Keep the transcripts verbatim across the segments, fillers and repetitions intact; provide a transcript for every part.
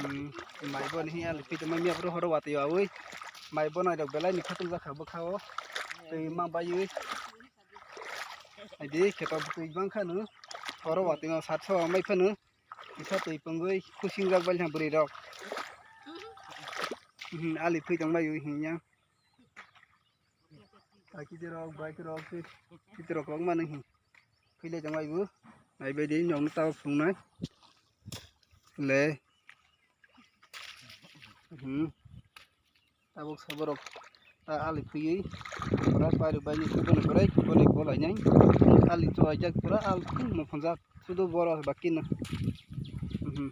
Hmm, mai bo ni hiya lipi tongma miya bro horo watwi awi. Mai bo nai rok belai ni khatung jakha bwkha o. Twi ma baywi. Aidi kheto twi bang khanu. Horo watwi ma sat so mai phanu. Kisa twi pungwi khusing jak bali ha bwrwi rok. Hmm, ali phi tong baywi hinya. Aki de rok, bike rok, twi, twi rok kok manu hi. Phi le tong baywi. Nai bai di nyong ta phung nai. Le. Hmm. Tabuk sa borok ta ali phuiwi pura pari bai ni kubuni berai kubuni bolai nai. Ali chuwai jak pura al mo phunjak sudu boro baki no. Mhm.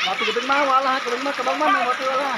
Batu gedek mah wala, gedek mah kebang mah batu wala.